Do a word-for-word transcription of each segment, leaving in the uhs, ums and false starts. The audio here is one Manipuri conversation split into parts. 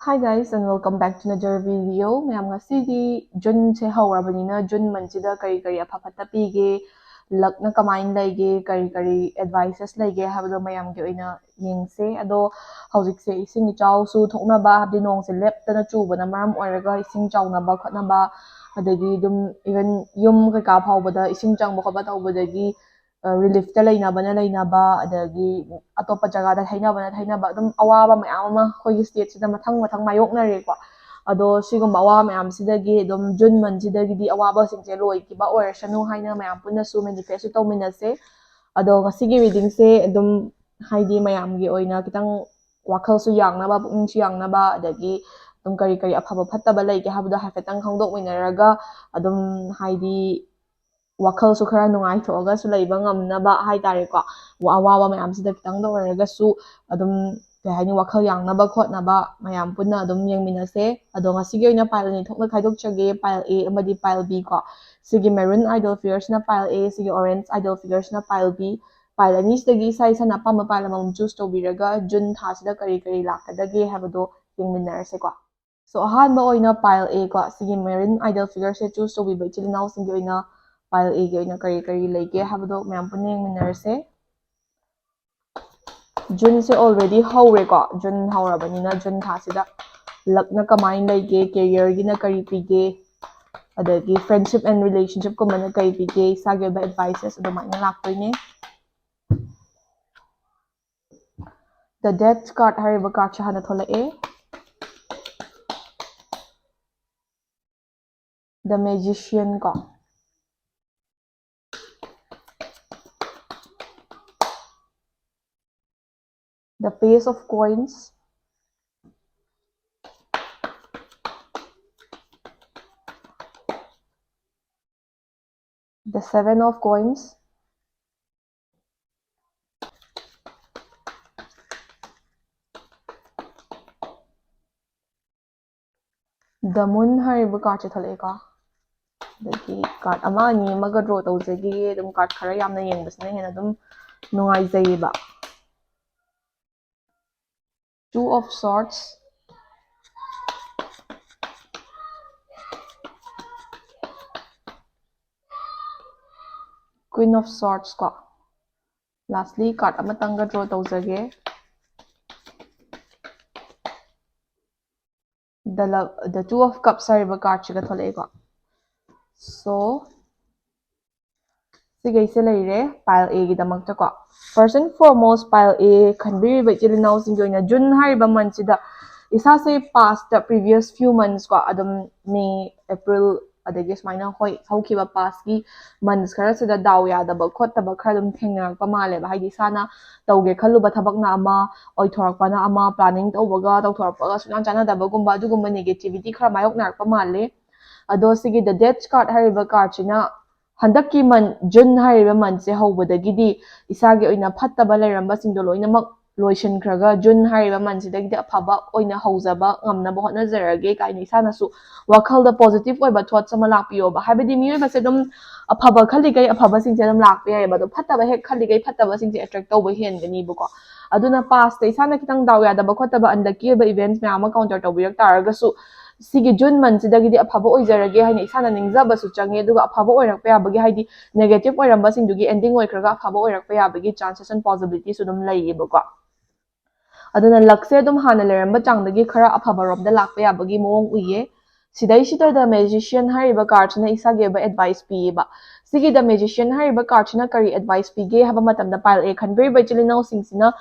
Hi guys, and welcome back to another video. ꯃꯌꯥꯝ, ꯉꯁꯤꯗꯤ Juneꯁꯦ ꯍꯧꯔꯕꯅꯤꯅ June monthꯁꯤꯗ ꯀꯔꯤ ꯀꯔꯤ ꯑꯐ ꯐꯠꯇ ꯄꯤꯒꯦ, luckꯅ ꯀꯃꯥꯏꯅ ꯂꯩꯒꯦ, ꯀꯔꯤ ꯀꯔꯤ advices ꯂꯩꯒꯦ ꯍꯥꯏꯕꯗꯣ ꯃꯌꯥꯝꯒꯤ ꯑꯣꯏꯅ ꯌꯦꯡꯁꯦ꯫ ꯑꯗꯣ ꯍꯧꯖꯤꯛꯁꯦ ꯏꯁꯤꯡ ꯏꯆꯥꯎꯁꯨ ꯊꯣꯛꯅꯕ, ꯍꯥꯏꯕꯗꯤ ꯅꯣꯡꯁꯦ ꯂꯦꯞꯇꯅ ꯆꯨꯕꯅ ꯃꯔꯝ ꯑꯣꯏꯔꯒ ꯏꯁꯤꯡ ꯆꯥꯎꯅꯕ ꯈꯣꯠꯅꯕ, ꯑꯗꯒꯤ ꯑꯗꯨꯝ even ꯌꯨꯝ ꯀꯩꯀꯥ ꯐꯥꯎꯕꯗ ꯏꯁꯤꯡ ꯆꯪꯕ ꯈꯣꯠꯄ ꯇꯧꯕꯗꯒꯤ ꯑ, reliefꯇ ꯂꯩꯅꯕꯅ ꯂꯩꯅꯕ, ꯑꯗꯒꯤ ꯑꯇꯣꯞꯄ ꯖꯒꯥꯗ ꯊꯩꯅꯕꯅ ꯊꯩꯅꯕ, ꯑꯗꯨꯝ ꯑꯋꯥꯕ ꯃꯌꯥꯝ ꯑꯃ ꯑꯩꯈꯣꯏꯒꯤ stateꯁꯤꯗ ꯃꯊꯪ ꯃꯊꯪ ꯃꯥꯌꯣꯛꯅꯔꯦꯀꯣ꯫ ꯑꯗꯣ ꯁꯤꯒꯨꯝꯕ ꯑꯋꯥꯕ ꯃꯌꯥꯝꯁꯤꯗꯒꯤ ꯑꯗꯨꯝ June monthꯁꯤꯗꯒꯤꯗꯤ ꯑꯋꯥꯕꯁꯤꯡꯁꯦ ꯂꯣꯏꯈꯤꯕ ꯑꯣꯏꯔꯁꯅꯨ ꯍꯥꯏꯅ ꯃꯌꯥꯝ ꯄꯨꯟꯅꯁꯨ manifestꯁꯨ ꯇꯧꯃꯤꯟꯅꯁꯦ꯫ ꯑꯗꯣ ꯉꯁꯤꯒꯤ readingꯁꯦ ꯑꯗꯨꯝ ꯍꯥꯏꯗꯤ ꯃꯌꯥꯝꯒꯤ ꯑꯣꯏꯅ ꯈꯤꯇꯪ ꯋꯥꯈꯜꯁꯨ ꯌꯥꯡꯅꯕ, ꯄꯨꯛꯅꯤꯡꯁꯨ ꯌꯥꯡꯅꯕ, ꯑꯗꯒꯤ ꯑꯗꯨꯝ ꯀꯔꯤ ꯀꯔꯤ ꯑꯐꯕ ꯐꯠꯇꯕ ꯂꯩꯒꯦ ꯍꯥꯏꯕꯗꯣ ꯍꯥꯏꯐꯦꯠꯇꯪ ꯈꯪꯗꯣꯛꯃꯤꯟꯅꯔꯒ ꯑꯗꯨꯝ ꯍꯥꯏꯗꯤ ꯋꯥꯈꯜꯁꯨ ꯈꯔ ꯅꯨꯡꯉꯥꯏꯊꯣꯛꯑꯒꯁꯨ ꯂꯩꯕ ꯉꯝꯅꯕ ꯍꯥꯏꯇꯥꯔꯦꯀꯣ꯫ ꯋꯥ-, ꯑꯋꯥꯕ ꯃꯌꯥꯝꯁꯤꯗ ꯈꯤꯇꯪꯗ ꯑꯣꯏꯔꯒꯁꯨ ꯑꯗꯨꯝ, ꯀꯩ ꯍꯥꯏꯅꯤ, ꯋꯥꯈꯜ ꯌꯥꯡꯅꯕ ꯈꯣꯠꯅꯕ ꯃꯌꯥꯝ ꯄꯨꯟꯅ ꯑꯗꯨꯝ ꯌꯦꯡꯃꯤꯟꯅꯁꯦ꯫ ꯑꯗꯣ ꯉꯁꯤꯒꯤ ꯑꯣꯏꯅ pile ꯑꯅꯤ ꯊꯣꯛꯅ ꯈꯥꯏꯗꯣꯛꯆꯒꯦ, pile A ꯑꯃꯗꯤ pile B ꯀꯣ꯫ ꯁꯤꯒꯤ maroon ideal figureꯁꯤꯅ pile A, ꯁꯤꯒꯤ orange ideal figureꯁꯤꯅ pile B꯫ Pile ꯑꯅꯤꯁꯤꯗꯒꯤ ꯏꯁꯥ ꯏꯁꯥꯅ ꯑꯄꯥꯝꯕ pile ꯑꯃꯃꯝ choose ꯇꯧꯕꯤꯔꯒ June ꯊꯥꯁꯤꯗ ꯀꯔꯤ ꯀꯔꯤ ꯂꯥꯛꯀꯗꯒꯦ ꯍꯥꯏꯕꯗꯣ ꯌꯦꯡꯃꯤꯟꯅꯔꯁꯦꯀꯣ꯫ So, ꯑꯍꯥꯟꯕ ꯑꯣꯏꯅ pile A ꯀꯣ, ꯁꯤꯒꯤ maroon ideal figureꯁꯦ choose ꯇꯧꯕꯤꯕ ꯏꯆꯤꯜ ꯏꯅꯥꯎꯁꯤꯡꯒꯤ ꯑꯣꯏꯅ pile Aꯒꯤ ꯑꯣꯏꯅ ꯀꯔꯤ ꯀꯔꯤ ꯂꯩꯒꯦ ꯍꯥꯏꯕꯗꯣ ꯃꯌꯥꯝ ꯄꯨꯟꯅ ꯌꯦꯡꯃꯤꯟꯅꯔꯁꯦ꯫ Juneꯁꯦ already ꯍꯧꯔꯦꯀꯣ꯫ June ꯍꯧꯔꯕꯅꯤꯅ June ꯊꯥꯁꯤꯗ luckꯅ ꯀꯃꯥꯏꯅ ꯂꯩꯒꯦ, careerꯒꯤꯅ ꯀꯔꯤ ꯄꯤꯒꯦ, ꯑꯗꯒꯤ friendship and relationshipꯀꯨꯝꯕꯅ ꯀꯔꯤ ꯄꯤꯒꯦ, ꯏꯁꯥꯒꯤ ꯑꯣꯏꯕ advices ꯑꯗꯨꯃꯥꯏꯅ ꯂꯥꯛꯇꯣꯏꯅꯦ꯫ The Death card ꯍꯥꯏꯔꯤꯕ cardꯁꯦ ꯍꯥꯟꯅ ꯊꯣꯛꯂꯛꯑꯦ꯫ The Magician ꯀꯣ꯫ The Page of Coins. The Seven of Coins. The Moon ꯍꯥꯏꯔꯤꯕ cardꯁꯦ ꯊꯣꯛꯂꯛꯑꯦꯀꯣ꯫ ꯑꯗꯒꯤ card ꯑꯃ ꯑꯅꯤ ꯑꯃꯒ draw ꯇꯧꯖꯈꯤꯒꯦ꯫ ꯑꯗꯨꯝ card ꯈꯔ ꯌꯥꯝꯅ ꯌꯦꯡꯕꯁꯤꯅ ꯍꯦꯟꯅ ꯑꯗꯨꯝ ꯅꯨꯡꯉꯥꯏꯖꯩꯌꯦꯕ꯫ Two of Swords, Queen of Swords ꯀꯣ꯫ Lastly card ꯑꯃꯇꯪꯒ draw ꯇꯧꯖꯒꯦ꯫ The love, the Two of Cups ꯍꯥꯏꯔꯤꯕ cardꯁꯤꯒ ꯊꯣꯛꯂꯛꯑꯦꯀꯣ꯫ So ꯁꯤꯈꯩꯁꯦ ꯂꯩꯔꯦ pile Aꯒꯤꯗꯃꯛꯇꯀꯣ꯫ First and foremost, pile A ꯈꯟꯕꯤꯔꯤꯕ ꯏꯆꯤꯜ ꯏꯅꯥꯎꯁꯤꯡꯒꯤ ꯑꯣꯏꯅ June ꯍꯥꯏꯔꯤꯕ monthꯁꯤꯗ ꯏꯁꯥꯁꯦ pastꯇ, previous few months ꯀꯣ, ꯑꯗꯨꯝ May, April, ꯑꯗꯒꯤ ꯁꯨꯃꯥꯏꯅ, ꯍꯣꯏ, ꯍꯧꯈꯤꯕ pastꯀꯤ months ꯈꯔꯁꯤꯗ ꯗꯥꯎ ꯌꯥꯗꯕ ꯈꯣꯠꯇꯕ ꯈꯔ ꯑꯗꯨꯝ ꯊꯦꯡꯅꯔꯛꯄ ꯃꯥꯜꯂꯦꯕ꯫ ꯍꯥꯏꯗꯤ ꯏꯁꯥꯅ ꯇꯧꯒꯦ ꯈꯜꯂꯨꯕ ꯊꯕꯛꯅ ꯑꯃ, ꯑꯣꯏꯊꯣꯔꯛꯄꯅ ꯑꯃ, planning ꯇꯧꯕꯒ ꯇꯧꯊꯣꯔꯛꯄꯒ ꯁꯨꯡꯆꯥꯟ ꯆꯥꯟꯅꯗꯕꯒꯨꯝꯕ, ꯑꯗꯨꯒꯨꯝꯕ negativity ꯈꯔ ꯃꯥꯌꯣꯛꯅꯔꯛꯄ ꯃꯥꯜꯂꯦ꯫ ꯑꯗꯣ ꯁꯤꯒꯤ The Death card ꯍꯥꯏꯔꯤꯕ cardꯁꯤꯅ ꯍꯟꯗꯛꯀꯤ month, June ꯍꯥꯏꯔꯤꯕ monthꯁꯦ ꯍꯧꯕꯗꯒꯤꯗꯤ ꯏꯁꯥꯒꯤ ꯑꯣꯏꯅ ꯐꯠꯇꯕ ꯂꯩꯔꯝꯕꯁꯤꯡꯗꯣ ꯂꯣꯏꯅꯃꯛ ꯂꯣꯏꯁꯤꯟꯈ꯭ꯔꯒ June ꯍꯥꯏꯔꯤꯕ monthꯁꯤꯗꯒꯤꯗꯤ ꯑꯐꯕ ꯑꯣꯏꯅ ꯍꯧꯖꯕ ꯉꯝꯅꯕ ꯍꯣꯠꯅꯖꯔꯒꯦ ꯀꯥꯏꯅ ꯏꯁꯥꯅꯁꯨ ꯋꯥꯈꯜꯗ positive ꯑꯣꯏꯕ thoughts ꯑꯃ ꯂꯥꯛꯄꯤꯌꯣꯕ꯫ ꯍꯥꯏꯕꯗꯤ ꯃꯤꯑꯣꯏꯕꯁꯦ ꯑꯗꯨꯝ ꯑꯐꯕ ꯈꯜꯂꯤꯈꯩ ꯑꯐꯕꯁꯤꯡꯁꯦ ꯑꯗꯨꯝ ꯂꯥꯛꯄ ꯌꯥꯏꯑꯕ, ꯑꯗꯣ ꯐꯠꯇꯕ ꯍꯦꯛ ꯈꯜꯂꯤꯈꯩ ꯐꯠꯇꯕꯁꯤꯡꯁꯦ attract ꯇꯧꯕ ꯍꯦꯟꯒꯅꯤꯕꯀꯣ꯫ ꯑꯗꯨꯅ pastꯇ ꯏꯁꯥꯅ ꯈꯤꯇꯪ ꯗꯥꯎ ꯌꯥꯗꯕ ꯈꯣꯠꯇꯕ, unlucky ꯑꯣꯏꯕ events ꯃꯌꯥꯝ ꯑꯃ counter ꯇꯧꯕꯤꯔꯛ ꯇꯥꯔꯒꯁꯨ, ꯁꯤꯒꯤ June monthꯁꯤꯗꯒꯤꯗꯤ ꯑꯐꯕ ꯑꯣꯏꯖꯔꯒꯦ ꯍꯥꯏꯅ ꯏꯁꯥꯅ ꯅꯤꯡꯖꯕꯁꯨ ꯆꯪꯉꯦ꯫ ꯑꯗꯨꯒ ꯑꯐꯕ ꯑꯣꯏꯔꯛꯄ ꯌꯥꯕꯒꯤ, ꯍꯥꯏꯗꯤ negative ꯑꯣꯏꯔꯝꯕꯁꯤꯡꯗꯨꯒꯤ ending ꯑꯣꯏꯈ꯭ꯔꯒ ꯑꯐꯕ ꯑꯣꯏꯔꯛꯄ ꯌꯥꯕꯒꯤ chances and possibilityꯁꯨ ꯑꯗꯨꯝ ꯂꯩꯌꯦꯕꯀꯣ꯫ ꯑꯗꯨꯅ luckꯁꯦ ꯑꯗꯨꯝ ꯍꯥꯟꯅ ꯂꯩꯔꯝꯕ ꯆꯥꯡꯗꯒꯤ ꯈꯔ ꯑꯐꯕ ꯔꯣꯝꯗ ꯂꯥꯛꯄ ꯌꯥꯕꯒꯤ ꯃꯑꯣꯡ ꯎꯏꯌꯦ꯫ ꯁꯤꯗꯩꯁꯤꯗ The Magician ꯍꯥꯏꯔꯤꯕ cardꯁꯤꯅ ꯏꯁꯥꯒꯤ ꯑꯣꯏꯕ advice ꯄꯤꯌꯦꯕ꯫ ꯁꯤꯒꯤ The Magician ꯍꯥꯏꯔꯤꯕ cardꯁꯤꯅ ꯀꯔꯤ advice ꯄꯤꯒꯦ ꯍꯥꯏꯕ ꯃꯇꯝꯗ, pile A ꯈꯟꯕꯤꯔꯤꯕ ꯏꯆꯤꯜ ꯏꯅꯥꯎꯁꯤꯡꯁꯤꯅ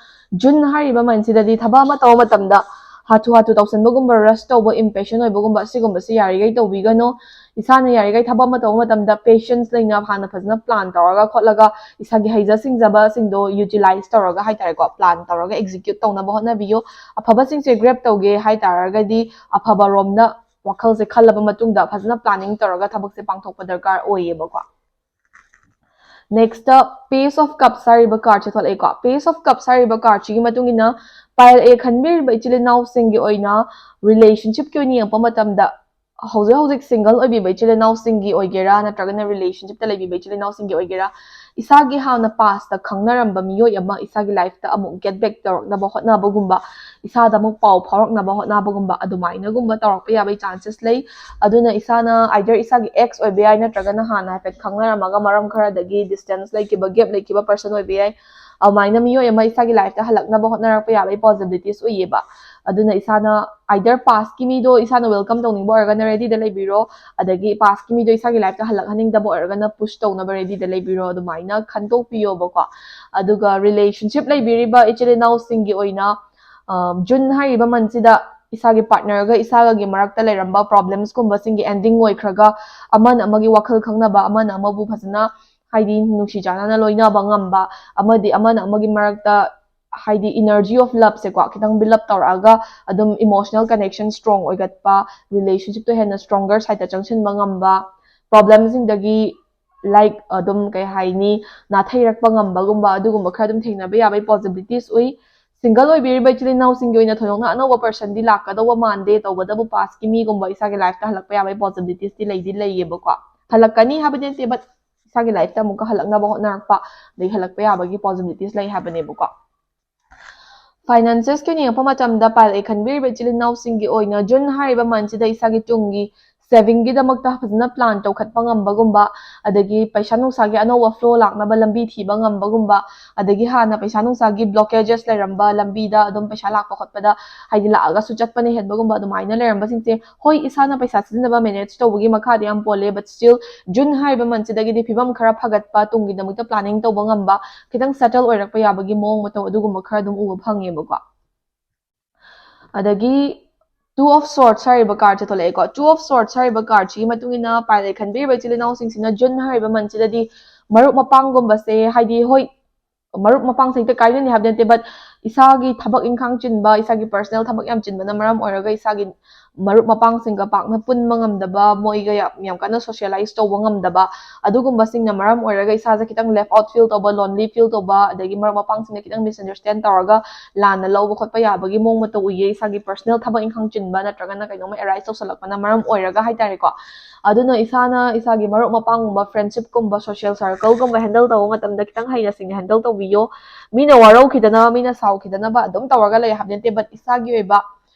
June ꯍꯥꯏꯔꯤꯕ monthꯁꯤꯗꯗꯤ ꯊꯕꯛ ꯑꯃ ꯇꯧꯕ ꯃꯇꯝꯗ ꯍꯥꯊꯨ ꯍꯥꯊꯨ ꯇꯧꯁꯟꯕꯒꯨꯝꯕ, rush ꯇꯧꯕ, impatient ꯑꯣꯏꯕꯒꯨꯝꯕ, ꯑꯁꯤꯒꯨꯝꯕꯁꯤ ꯌꯥꯔꯤꯈꯩ ꯇꯧꯕꯤꯒꯅꯨ꯫ ꯏꯁꯥꯅ ꯌꯥꯔꯤꯈꯩ ꯊꯕꯛ ꯑꯃ ꯇꯧꯕ ꯃꯇꯝꯗ patience ꯂꯩꯅ ꯍꯥꯟꯅ ꯐꯖꯅ plan ꯇꯧꯔꯒ ꯈꯣꯠꯂꯒ ꯏꯁꯥꯒꯤ ꯍꯩꯖ ꯁꯤꯡꯖꯕꯁꯤꯡꯗꯣ utilize ꯇꯧꯔꯒ ꯍꯥꯏꯇꯥꯔꯦꯀꯣ, plan ꯇꯧꯔꯒ execute ꯇꯧꯅꯕ ꯍꯣꯠꯅꯕꯤꯌꯨ꯫ ꯑꯐꯕꯁꯤꯡꯁꯦ grab ꯇꯧꯒꯦ ꯍꯥꯏꯇꯥꯔꯒꯗꯤ ꯑꯐꯕ ꯔꯣꯝꯗ ꯋꯥꯈꯜꯁꯦ ꯈꯜꯂꯕ ꯃꯇꯨꯡꯗ ꯐꯖꯅ planning ꯇꯧꯔꯒ ꯊꯕꯛꯁꯦ ꯄꯥꯡꯊꯣꯛꯄ ꯗꯔꯀꯥꯔ ꯑꯣꯏꯌꯦꯕꯀꯣ꯫ Next, Page of Cups ꯍꯥꯏꯔꯤꯕ cardꯁꯦ ꯊꯣꯛꯂꯛꯑꯦꯀꯣ꯫ Page of Cups ꯍꯥꯏꯔꯤꯕ cardꯁꯤꯒꯤ ꯃꯇꯨꯡ ꯏꯟꯅ pile A ꯈꯟꯕꯤꯔꯤꯕ ꯏꯆꯤꯜ ꯏꯅꯥꯎꯁꯤꯡꯒꯤ ꯑꯣꯏꯅ relationshipꯀꯤ ꯑꯣꯏꯅ ꯌꯦꯡꯉꯛꯄ ꯃꯇꯝꯗ ꯍꯧꯖꯤꯛ ꯍꯧꯖꯤꯛ single ꯑꯣꯏꯕꯤꯕ ꯏꯆꯤꯜ ꯏꯅꯥꯎꯁꯤꯡꯒꯤ ꯑꯣꯏꯒꯦꯔꯥ, ꯅꯠꯇ꯭ꯔꯒꯅ relationship ꯇ ꯂꯩꯕꯤꯕ ꯏꯆꯤꯜ ꯏꯅꯥꯎꯁꯤꯡꯒꯤ ꯑꯣꯏꯒꯦꯔꯥ, ꯏꯁꯥꯒꯤ ꯍꯥꯟꯅ past ꯇ ꯈꯪꯅꯔꯝꯕ ꯃꯤꯑꯣꯏ ꯑꯃ ꯏꯁꯥꯒꯤ life ꯇ ꯑꯃꯨꯛ get back ꯇꯧꯔꯛꯅꯕ ꯍꯣꯠꯅꯕꯒꯨꯝꯕ, ꯏꯁꯥꯗ ꯑꯃꯨꯛ ꯄꯥꯎ ꯐꯥꯎꯔꯛꯅꯕ ꯍꯣꯠꯅꯕꯒꯨꯝꯕ, ꯑꯗꯨꯃꯥꯏꯅꯒꯨꯝꯕ ꯇꯧꯔꯛꯄ ꯌꯥꯕꯒꯤ chances ꯂꯩ꯫ ꯑꯗꯨꯅ ꯏꯁꯥꯅ either ꯏꯁꯥꯒꯤ ex ꯑꯣꯏꯕ ꯌꯥꯏ, ꯅꯠꯇ꯭ꯔꯒꯅ ꯍꯥꯟꯅ ꯍꯥꯏꯐꯦꯠ ꯈꯪꯅꯔꯝꯃꯒ ꯃꯔꯝ ꯈꯔꯗꯒꯤ distance ꯂꯩꯈꯤꯕ, gap ꯂꯩꯈꯤꯕ person ꯑꯣꯏꯕ ꯌꯥꯏ꯫ ꯑꯗꯨꯃꯥꯏꯅ ꯃꯤꯑꯣꯏ ꯑꯃ ꯏꯁꯥꯒꯤ life ꯇ ꯍꯜꯂꯛꯅꯕ ꯍꯣꯠꯅꯔꯛꯄ ꯌꯥꯕꯒꯤ possibilities ꯎꯏꯌꯦꯕ꯫ ꯑꯗꯨꯅ ꯏꯁꯥꯅ either past ꯀꯤ ꯃꯤꯗꯣ ꯏꯁꯥꯅ welcome ꯇꯧꯅꯤꯡꯕ ꯑꯣꯏꯔꯒꯅ ready ꯗ ꯂꯩꯕꯤꯔꯣ, ꯑꯗꯒꯤ past ꯀꯤ ꯃꯤꯗꯣ ꯏꯁꯥꯒꯤ life ꯇ ꯍꯜꯂꯛꯍꯟꯅꯤꯡꯗꯕ ꯑꯣꯏꯔꯒꯅ push ꯇꯧꯅꯕ ready ꯗ ꯂꯩꯕꯤꯔꯣ, ꯑꯗꯨꯃꯥꯏꯅ ꯈꯟꯗꯣꯛꯄꯤꯌꯣꯕꯀꯣ꯫ ꯑꯗꯨꯒ relationship ꯂꯩꯕꯤꯔꯤꯕ ꯏꯆꯤꯜ ꯏꯅꯥꯎꯁꯤꯡꯒꯤ ꯑꯣꯏꯅ, ꯑ, June ꯍꯥꯏꯔꯤꯕ month ꯁꯤꯗ ꯏꯁꯥꯒꯤ partner ꯒ ꯏꯁꯥꯒꯒꯤ ꯃꯔꯛꯇ ꯂꯩꯔꯝꯕ problems ꯀꯨꯝꯕꯁꯤꯡꯒꯤ ending ꯑꯣꯏꯈ꯭ꯔꯒ, ꯑꯃꯅ ꯑꯃꯒꯤ ꯋꯥꯈꯜ ꯈꯪꯅꯕ, ꯑꯃꯅ ꯑꯃꯕꯨ ꯐꯖꯅ, ꯍꯥꯏꯗꯤ, ꯅꯨꯡꯁꯤ ꯆꯥꯟꯅꯅ ꯂꯣꯏꯅꯕ ꯉꯝꯕ, ꯑꯃꯗꯤ ꯑꯃꯅ ꯑꯃꯒꯤ ꯃꯔꯛꯇ, ꯍꯥꯏꯗꯤ, energy of love ꯁꯦꯀꯣ, ꯈꯤꯇꯪ build up ꯇꯧꯔꯛꯑꯒ ꯑꯗꯨꯝ emotional connection strong ꯑꯣꯏꯒꯠꯄ, relationship ꯇꯣ ꯍꯦꯟꯅ stronger side ꯇ ꯆꯪꯁꯤꯟꯕ ꯉꯝꯕ, problem ꯁꯤꯡꯗꯒꯤ, like, ꯑꯗꯨꯝ, ꯀꯩ ꯍꯥꯏꯅꯤ, ꯅꯥꯊꯩꯔꯛꯄ ꯉꯝꯕꯒꯨꯝꯕ, ꯑꯗꯨꯒꯨꯝꯕ ꯈꯔ ꯑꯗꯨꯝ ꯊꯦꯡꯅꯕ ꯌꯥꯕꯒꯤ possibilities ꯎꯏ꯫ Single ꯑꯣꯏꯕꯤꯔꯤꯕ ꯏꯆꯤꯜ ꯏꯅꯥꯎꯁꯤꯡꯒꯤ ꯑꯣꯏꯅ ꯊꯣꯏꯗꯣꯛꯅ ꯑꯅꯧꯕ person ꯗꯤ ꯂꯥꯛꯀꯗꯧꯕ ꯃꯥꯟꯗꯦ, ꯇꯧꯕꯇꯕꯨ past ꯀꯤ ꯃꯤꯒꯨꯝꯕ ꯏꯁꯥꯒꯤ life ꯇ ꯍꯜꯂꯛꯄ ꯌꯥꯕꯒꯤ possibilities ꯇꯤ ꯂꯩꯗꯤ ꯂꯩꯌꯦꯕꯀꯣ꯫ ꯍꯜꯂꯛꯀꯅꯤ ꯍꯥꯏꯕꯗꯤ ꯅꯠꯇꯦ, but ꯏꯁꯥꯒꯤ life ꯇ ꯑꯃꯨꯛꯀ ꯍꯜꯂꯛꯅꯕ ꯍꯣꯠꯅꯔꯛꯄ, ꯑꯗꯩ ꯍꯜꯂꯛꯄ ꯌꯥꯕꯒꯤ possibilities ꯂꯩ ꯍꯥꯏꯕꯅꯦꯕꯀꯣ꯫ Finances ꯀꯤ ꯑꯣꯏꯅ ꯌꯦꯡꯉꯛꯄ ꯃꯇꯝꯗ, pile eight ꯈꯟꯕꯤꯔꯤꯕ ꯏꯆꯤꯜ ꯏꯅꯥꯎꯁꯤꯡꯒꯤ ꯑꯣꯏꯅ June ꯍꯥꯏꯔꯤꯕ month ꯁꯤꯗ ꯏꯁꯥꯒꯤ ꯇꯨꯡꯒꯤ saving ꯒꯤꯗꯃꯛꯇ ꯐꯖꯅ plan ꯇꯧꯈꯠꯄ ꯉꯝꯕꯒꯨꯝꯕ, ꯑꯗꯒꯤ ꯄꯩꯁꯥ ꯅꯨꯡꯁꯥꯒꯤ ꯑꯅꯧꯕ flow ꯂꯥꯛꯅꯕ ꯂꯝꯕꯤ ꯊꯤꯕ ꯉꯝꯕꯒꯨꯝꯕ, ꯑꯗꯒꯤ ꯍꯥꯟꯅ ꯄꯩꯁꯥ ꯅꯨꯡꯁꯥꯒꯤ blockages ꯂꯩꯔꯝꯕ ꯂꯝꯕꯤꯗ ꯑꯗꯨꯝ ꯄꯩꯁꯥ ꯂꯥꯛꯄ ꯈꯣꯠꯄꯗ, ꯍꯥꯏꯗꯤ, ꯂꯥꯛꯑꯒꯁꯨ ꯆꯠꯄꯅ ꯍꯦꯟꯕꯒꯨꯝꯕ, ꯑꯗꯨꯃꯥꯏꯅ ꯂꯩꯔꯝꯕꯁꯤꯡꯁꯦ, ꯍꯣꯏ, ꯏꯁꯥꯅ ꯄꯩꯁꯥ ꯁꯤꯖꯤꯟꯅꯕ manage ꯇꯧꯕꯒꯤ ꯃꯈꯥꯗꯤ ꯌꯥꯝ ꯄꯣꯜꯂꯦ, but still June ꯍꯥꯏꯔꯤꯕ month ꯁꯤꯗꯒꯤꯗꯤ ꯐꯤꯕꯝ ꯈꯔ ꯐꯒꯠꯄ, ꯇꯨꯡꯒꯤꯗꯃꯛꯇ planning ꯇꯧꯕ ꯉꯝꯕ, ꯈꯤꯇꯪ settle ꯑꯣꯏꯔꯛꯄ ꯌꯥꯕꯒꯤ ꯃꯑꯣꯡ ꯃꯇꯧ ꯑꯗꯨꯒꯨꯝꯕ ꯈꯔ ꯑꯗꯨꯝ ꯎꯕ ꯐꯪꯉꯦꯕꯀꯣ꯫ ꯑꯗꯒꯤ Two of Swords ꯍꯥꯏꯔꯤꯕ card say ꯊꯣꯛꯂꯛꯑꯦꯀꯣ꯫ Two of Swords ꯍꯥꯏꯔꯤꯕ card ꯁꯤꯒꯤ ꯃꯇꯨꯡ ꯏꯟꯅ, pile eight ꯈꯟꯕꯤꯔꯤꯕ ꯏꯆꯤꯜ ꯏꯅꯥꯎꯁꯤꯡꯁꯤꯅ June ꯍꯥꯏꯔꯤꯕ month ꯁꯤꯗꯗꯤ ꯃꯔꯨꯞ ꯃꯄꯥꯡꯒꯨꯝꯕꯁꯦ, ꯍꯥꯏꯗꯤ, ꯍꯣꯏ, ꯃꯔꯨꯞ ꯃꯄꯥꯡꯁꯦ ꯍꯦꯛꯇ ꯀꯥꯏꯅꯅꯤ ꯍꯥꯏꯕ ꯅꯠꯇꯦ, but ꯏꯁꯥꯒꯤ ꯊꯕꯛ ꯏꯪꯈꯥꯡ ꯆꯤꯟꯕ, ꯏꯁꯥꯒꯤ personal ꯊꯕꯛ ꯌꯥꯝ ꯆꯤꯟꯕꯅ ꯃꯔꯝ ꯑꯣꯏꯔꯒ ꯏꯁꯥꯒꯤ ꯃꯔꯨꯞ ꯃꯄꯥꯡꯁꯤꯡꯒ ꯄꯥꯛꯅ ꯄꯨꯟꯕ ꯉꯝꯗꯕ, ꯃꯣꯏꯒ ꯌꯥꯝ ꯌꯥꯝ ꯀꯟꯅ socialize ꯇꯧꯕ ꯉꯝꯗꯕ, ꯑꯗꯨꯒꯨꯝꯕꯁꯤꯡꯅ ꯃꯔꯝ ꯑꯣꯏꯔꯒ ꯏꯁꯥꯁꯦ ꯈꯤꯇꯪ left out feel ꯇꯧꯕ, lonely feel ꯇꯧꯕ, ꯑꯗꯒꯤ ꯃꯔꯨꯞ ꯃꯄꯥꯡꯁꯤꯡꯅ ꯈꯤꯇꯪ misunderstand ꯇꯧꯔꯒ ꯂꯥꯟꯅ ꯂꯧꯕ ꯈꯣꯠꯄ ꯌꯥꯕꯒꯤ ꯃꯑꯣꯡ ꯃꯇꯧ ꯎꯏꯌꯦ꯫ ꯏꯁꯥꯒꯤ personal ꯊꯕꯛ ꯏꯪꯈꯥꯡ ꯆꯤꯟꯕ ꯅꯠꯇ꯭ꯔꯒꯅ ꯀꯩꯅꯣꯝꯃ arise ꯇꯧꯁꯜꯂꯛꯄꯅ ꯃꯔꯝ ꯑꯣꯏꯔꯒ ꯍꯥꯏꯇꯥꯔꯦꯀꯣ꯫ ꯑꯗꯨꯅ ꯏꯁꯥꯅ ꯏꯁꯥꯒꯤ ꯃꯔꯨꯞ ꯃꯄꯥꯡꯒꯨꯝꯕ, friendship ꯀꯨꯝꯕ, social circle ꯒꯨꯝꯕ handle ꯇꯧꯕ ꯃꯇꯝꯗ ꯈꯤꯇꯪ ꯍꯩꯅ ꯁꯤꯡꯅ handle ꯇꯧꯕꯤꯌꯣ꯫ ꯃꯤꯅ ꯋꯥꯔꯧꯈꯤꯗꯅꯕ, ꯃꯤꯅ ꯁꯥꯎꯈꯤꯗꯅꯕ ꯑꯗꯨꯝ ꯇꯧꯔꯒ ꯂꯩ ꯍꯥꯏꯕ ꯅꯠꯇꯦ, but ꯏꯁꯥꯒꯤ ꯑꯣꯏꯕ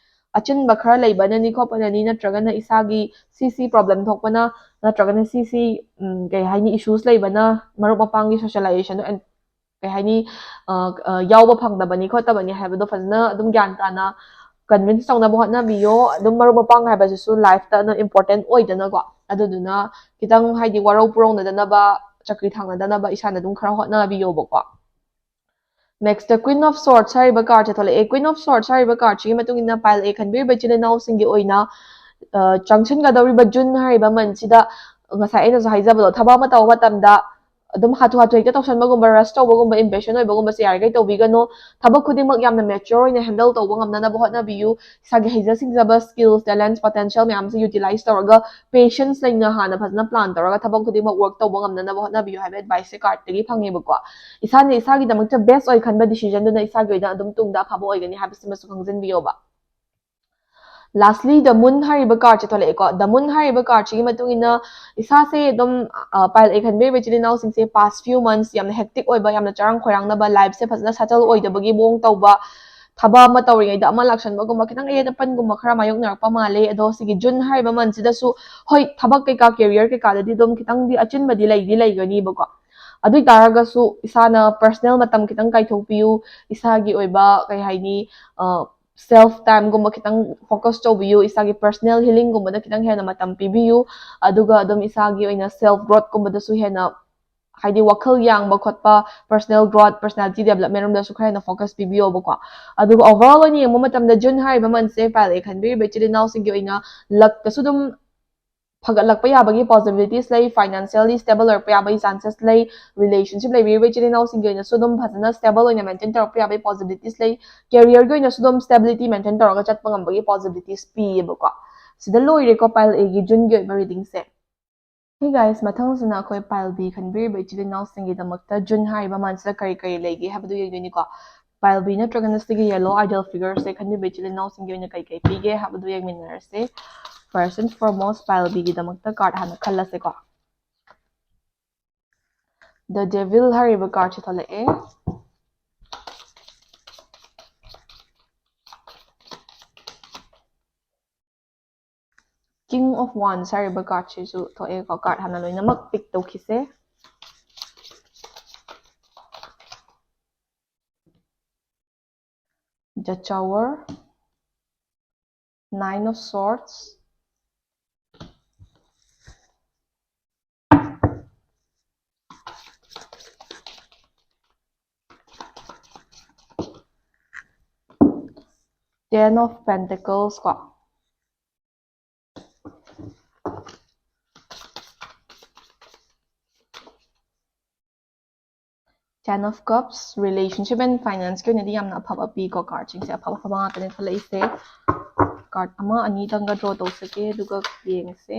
ꯑꯆꯤꯟꯕ ꯈꯔ ꯂꯩꯕꯅꯅꯤ ꯈꯣꯠꯄꯅꯅꯤ, ꯅꯠꯇ꯭ꯔꯒꯅ ꯏꯁꯥꯒꯤ ꯁꯤ ꯁꯤ problem ꯊꯣꯛꯄꯅ, ꯅꯠꯇ꯭ꯔꯒꯅ ꯁꯤ ꯁꯤ, ꯎꯝ, ꯀꯩ ꯍꯥꯏꯅꯤ, issues ꯂꯩꯕꯅ ꯃꯔꯨꯞ ꯃꯄꯥꯡꯒꯤ socialization ꯗꯣ ꯑꯦꯟ-, ꯀꯩ ꯍꯥꯏꯅꯤ, ꯑ, ꯑ, ꯌꯥꯎꯕ ꯐꯪꯗꯕꯅꯤ ꯈꯣꯠꯇꯕꯅꯤ ꯍꯥꯏꯕꯗꯣ ꯐꯖꯅ ꯑꯗꯨꯝ ꯒ꯭ꯌꯥꯟ ꯇꯥꯅ convince ꯇꯧꯅꯕ ꯍꯣꯠꯅꯕꯤꯌꯣ꯫ ꯑꯗꯨꯝ ꯃꯔꯨꯞ ꯃꯄꯥꯡ ꯍꯥꯏꯕꯁꯤꯁꯨ life ꯇ ꯑꯗꯨꯝ important ꯑꯣꯏꯗꯅꯀꯣ꯫ ꯑꯗꯨꯗꯨꯅ ꯈꯤꯇꯪ ꯍꯥꯏꯗꯤ ꯋꯥꯔꯧ ꯄꯨꯔꯧꯅꯗꯅꯕ, ꯆꯀ꯭ꯔꯤ ꯊꯥꯡꯅꯗꯅꯕ ꯏꯁꯥꯅ ꯑꯗꯨꯝ ꯈꯔ ꯍꯣꯠꯅꯕꯤꯌꯣꯕꯀꯣ꯫ Next, Queen of Swords ꯍꯥꯏꯔꯤꯕ card ꯁꯦ ꯊꯣꯛꯂꯛꯑꯦ꯫ Queen of Swords ꯍꯥꯏꯔꯤꯕ card ꯁꯤꯒꯤ ꯃꯇꯨꯡ ꯏꯟꯅ pile A ꯈꯟꯕꯤꯔꯤꯕ ꯏꯆꯤꯜ ꯏꯅꯥꯎꯁꯤꯡꯒꯤ ꯑꯣꯏꯅ, ꯑ, ꯆꯪꯁꯤꯟꯒꯗꯧꯔꯤꯕ June ꯍꯥꯏꯔꯤꯕ month ꯁꯤꯗ ꯉꯁꯥꯏ ꯑꯩꯅꯁꯨ ꯍꯥꯏꯖꯕꯗꯣ, ꯊꯕꯛ ꯑꯃ ꯇꯧꯕ ꯃꯇꯝꯗ ꯑꯗꯨꯝ ꯍꯥꯊꯨ ꯍꯥꯊꯨ ꯍꯦꯛꯇ ꯇꯧꯁꯟꯕꯒꯨꯝꯕ, rush ꯇꯧꯕꯒꯨꯝꯕ, impatient ꯑꯣꯏꯕꯒꯨꯝꯕꯁꯦ ꯌꯥꯔꯤꯈꯩ ꯇꯧꯕꯤꯒꯅꯨ꯫ ꯊꯕꯛ ꯈꯨꯗꯤꯡꯃꯛ ꯌꯥꯝꯅ mature ꯑꯣꯏꯅ handle ꯇꯧꯕ ꯉꯝꯅꯅꯕ ꯍꯣꯠꯅꯕꯤꯌꯨ꯫ ꯏꯁꯥꯒꯤ ꯍꯩꯖ ꯁꯤꯡꯖꯕ, skills, talents, potential ꯃꯌꯥꯝꯁꯦ utilize ꯇꯧꯔꯒ, patience ꯂꯩꯅ ꯍꯥꯟꯅ ꯐꯖꯅ plan ꯇꯧꯔꯒ ꯊꯕꯛ ꯈꯨꯗꯤꯡꯃꯛ work ꯇꯧꯕ ꯉꯝꯅꯅꯕ ꯍꯣꯠꯅꯕꯤꯌꯨ ꯍꯥꯏꯕ advice ꯁꯦ card ꯇꯒꯤ ꯐꯪꯉꯦꯕꯀꯣ꯫ ꯏꯁꯥꯅ ꯏꯁꯥꯒꯤꯗꯃꯛꯇ best ꯑꯣꯏ ꯈꯟꯕ decision ꯗꯨꯅ ꯏꯁꯥꯒꯤ ꯑꯣꯏꯅ ꯑꯗꯨꯝ ꯇꯨꯡꯗ ꯑꯐꯕ ꯑꯣꯏꯒꯅꯤ ꯍꯥꯏꯕꯁꯤꯃꯁꯨ ꯈꯪꯖꯤꯟꯕꯤꯌꯣꯕ꯫ Lastly, The Moon ꯍꯥꯏꯔꯤꯕ card ꯁꯦ ꯊꯣꯛꯂꯛꯑꯦꯀꯣ꯫ The Moon ꯍꯥꯏꯔꯤꯕ card ꯁꯤꯒꯤ ꯃꯇꯨꯡ ꯏꯟꯅ ꯏꯁꯥꯁꯦ ꯑꯗꯨꯝ, ꯑ, pile A ꯈꯟꯕꯤꯔꯤꯕ ꯏꯆꯤꯜ ꯏꯅꯥꯎꯁꯤꯡꯁꯦ past few months ꯌꯥꯝꯅ hectic ꯑꯣꯏꯕ, ꯌꯥꯝꯅ ꯆꯔꯥꯡ ꯈꯣꯏꯔꯥꯡꯅꯕ, life ꯁꯦ ꯐꯖꯅ settle ꯑꯣꯏꯗꯕꯒꯤ ꯃꯑꯣꯡ ꯇꯧꯕ, ꯊꯕꯛ ꯑꯃ ꯇꯧꯔꯤꯉꯩꯗ ꯑꯃ ꯂꯥꯛꯁꯟꯕꯒꯨꯝꯕ, ꯈꯤꯇꯪ ꯑꯌꯦꯠ ꯑꯄꯟꯒꯨꯝꯕ ꯈꯔ ꯃꯥꯌꯣꯛꯅꯔꯛꯄ ꯃꯥꯜꯂꯦ꯫ ꯑꯗꯣ ꯁꯤꯒꯤ June ꯍꯥꯏꯔꯤꯕ month ꯁꯤꯗꯁꯨ, ꯍꯣꯏ, ꯊꯕꯛ ꯀꯩꯀꯥ, career ꯀꯩꯀꯥꯗꯗꯤ ꯑꯗꯨꯝ ꯈꯤꯇꯪꯗꯤ ꯑꯆꯤꯟꯕꯗꯤ ꯂꯩꯗꯤ ꯂꯩꯒꯅꯤꯕꯀꯣ꯫ ꯑꯗꯨ ꯑꯣꯏ ꯇꯥꯔꯒꯁꯨ ꯏꯁꯥꯅ personal ꯃꯇꯝ ꯈꯤꯇꯪ ꯀꯥꯏꯊꯣꯛꯄꯤꯌꯨ, ꯏꯁꯥꯒꯤ ꯑꯣꯏꯕ, ꯀꯩ ꯍꯥꯏꯅꯤ, ꯑ, self time ꯒꯨꯝꯕ ꯈꯤꯇꯪ focus ꯇꯧꯕꯤꯌꯨ, ꯏꯁꯥꯒꯤ personal healing ꯒꯨꯝꯕꯗ ꯈꯤꯇꯪ ꯍꯦꯟꯅ ꯃꯇꯝ ꯄꯤꯕꯤꯌꯨ, ꯑꯗꯨꯒ ꯑꯗꯨꯝ ꯏꯁꯥꯒꯤ ꯑꯣꯏꯅ self growth ꯀꯨꯝꯕꯗꯁꯨ ꯍꯦꯟꯅ, ꯍꯥꯏꯗꯤ, ꯋꯥꯈꯜ ꯌꯥꯡꯕ ꯈꯣꯠꯄ, personal growth, personality development ꯔꯣꯝꯗꯁꯨ ꯈꯔ ꯍꯦꯟꯅ focus ꯄꯤꯕꯤꯌꯣꯕꯀꯣ꯫ ꯑꯗꯨꯒ overall ꯑꯣꯏꯅ ꯌꯦꯡꯕ ꯃꯇꯝꯗ June ꯍꯥꯏꯔꯤꯕ month ꯁꯦ pile A ꯈꯟꯕꯤꯔꯤꯕ ꯏꯆꯤꯜ ꯏꯅꯥꯎꯁꯤꯡꯒꯤ ꯑꯣꯏꯅ luck ꯇꯁꯨ ꯑꯗꯨꯝ ꯐꯒꯠꯂꯛꯄ ꯌꯥꯕꯒꯤ possibilities ꯂꯩ, financially stable ꯑꯣꯏꯔꯛꯄ ꯌꯥꯕꯒꯤ chances ꯂꯩ, relationship ꯂꯩꯕꯤꯔꯤꯕ ꯏꯆꯤꯜ ꯏꯅꯥꯎꯁꯤꯡꯒꯤ ꯑꯣꯏꯅꯁꯨ ꯑꯗꯨꯝ ꯐꯖꯅ stable ꯑꯣꯏꯅ maintain ꯇꯧꯔꯛꯄ ꯌꯥꯕꯒꯤ possibilities ꯂꯩ, career ꯒꯤ ꯑꯣꯏꯅꯁꯨ ꯑꯗꯨꯝ stability maintain ꯇꯧꯔꯒ ꯆꯠꯄ ꯉꯝꯕꯒꯤ possibilities ꯄꯤꯌꯦꯕꯀꯣ꯫ ꯁꯤꯗ ꯂꯣꯏꯔꯦꯀꯣ pile A ꯒꯤ June ꯒꯤ ꯑꯣꯏꯕ reading ꯁꯦ꯫ Hey guys, ꯃꯊꯪꯁꯤꯅ ꯑꯩꯈꯣꯏ pile B ꯈꯟꯕꯤꯔꯤꯕ ꯏꯆꯤꯜ ꯏꯅꯥꯎꯁꯤꯡꯒꯤꯗꯃꯛꯇ June ꯍꯥꯏꯔꯤꯕ month ꯁꯤꯗ ꯀꯔꯤ ꯀꯔꯤ ꯂꯩꯒꯦ ꯍꯥꯏꯕꯗꯨ ꯌꯦꯡꯗꯣꯏꯅꯤꯀꯣ꯫ Pile B ꯅꯠꯇ꯭ꯔꯒꯅ ꯁꯤꯒꯤ yellow ideal figure ꯁꯦ ꯈꯟꯕꯤꯕ ꯏꯆꯤꯜ ꯏꯅꯥꯎꯁꯤꯡꯒꯤ ꯑꯣꯏꯅ ꯀꯩ ꯀꯩ ꯄꯤꯒꯦ ꯍꯥꯏꯕꯗꯨ ꯌꯦꯡꯃꯤꯟꯅꯔꯁꯦ꯫ First and foremost pile B ꯒꯤꯗꯃꯛꯇ card ꯍꯥꯟꯅ ꯈꯜꯂꯁꯦꯀꯣ꯫ The Devil ꯍꯥꯏꯔꯤꯕ card ꯁꯦ ꯊꯣꯛꯂꯛꯑꯦ꯫ King of Wands ꯍꯥꯏꯔꯤꯕ card ꯁꯤꯁꯨ ꯊꯣꯛꯑꯦꯀꯣ꯫ Card ꯍꯥꯟꯅ ꯂꯣꯏꯅꯃꯛ pick ꯇꯧꯈꯤꯁꯦ꯫ The Tower, Nine of Swords, Ten of Pentacles ꯀꯣ꯫ Ten of Cups, relationship and finance ꯀꯤ ꯑꯣꯏꯅꯗꯤ ꯌꯥꯝꯅ ꯑꯐꯕ ꯄꯤꯀꯣ꯫ Card ꯁꯤꯡꯁꯦ ꯑꯐꯕ ꯑꯐꯕ ꯉꯥꯛꯇꯅꯦ ꯊꯣꯛꯂꯛꯏꯁꯦ꯫ Card ꯑꯃ ꯑꯅꯤꯗꯪꯒ draw ꯇꯧꯖꯒꯦ, ꯑꯗꯨꯒ ꯌꯦꯡꯁꯦ꯫